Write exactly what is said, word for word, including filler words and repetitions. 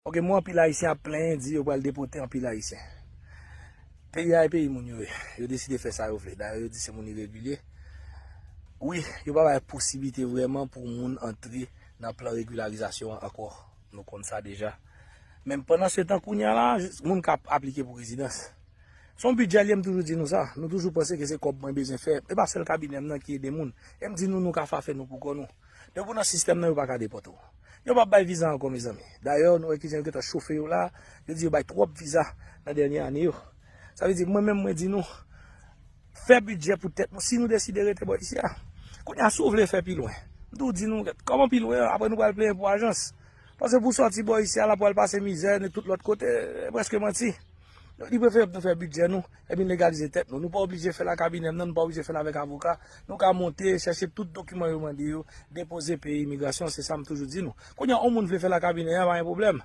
Ok, mwen anpil Ayisyen ap plenyen, di yo pral depote anpil Ayisyen. Peyi a e peyi moun yo ye. Yo deside fè sa yo vle. Dayè, yo di se moun iregilye. Wi, yo pa bay posiblite vrèman pou moun antre nan plan regilarizasyon an ankò. Nou konn sa deja. Men pandan se tan kounye a la, moun k ap aplike pou rezidans. Se yon bidjè li ye, m toujou di nou sa. Nou toujou panse ke se kòb mwen bezwen fè. E pa sèl kabinè m nan ki ede moun. E m di nou, nou ka fè afè nou pou kò nou. Depi w nan sistèm nan, yo pa ka depòte w. Yo p ap bay viza ankò, mezanmi. Dayè, nou wè kijan yo gentan chofe yo la. Yo di yo bay twòp viza nan dènye ane yo. Sa vle di, mwen menm, mwen di nou, fè bidjè pou tèt nou. Si nou deside rete bò isi a, kounye a, si w vle fè pi lwen, m tou di nou, kòman pi lwen, apre nou pral plenyen pou ajans. Paske pou sòti bò isi a, la pral pase mizè, nan tout lòt kote, e prèske manti. Donk, li prefere nou fè bidjè nou, epi n legalize tèt nou. Nou pa oblije fè l ak kabinè m nan, nou pa oblije fè l avèk avoka. Nou ka monte, chèche tout dokiman yo mande yo, depoze peye imigrasyon, se sa m toujou di nou. Kounye a, yon moun vle fè l ak kabinè a, pa gen pwoblèm.